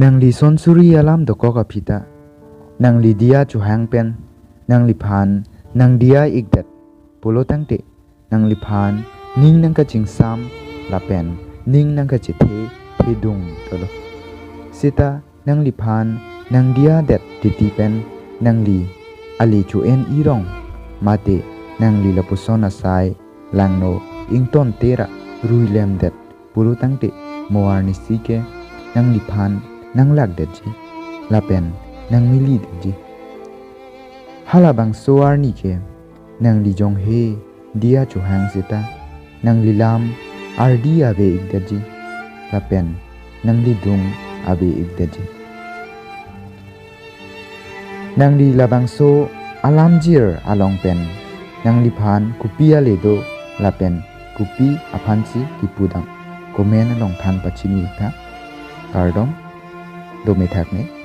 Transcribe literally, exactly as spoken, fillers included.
Nangli son suri alam dokok aphi ta, nangli diya chohang pen nangliphan nangdiya ikdet pulo tangte, nangliphan ning nangkachingsam lapen ning nangkachethe thedung dolo. Seta nangliphan nangdiyadet titi pen nangli ale cho-en irong, mate nangli lapuson asai langno ington tera ruilemdet pulo tangte, mo arnisi ke nangliphan nanglakdetji lapen nangmilidetji. Halabangso arni ke nangli jonghe diya chohang seta nangli lam ardi ave ikdetji lapen nangli dung ave ikdetji. Nangli labangso alamjir along pen nangliphan kopi ale do lapen kopi aphansi kipudam, comment along than pachini tha. Kardom, dome thakme.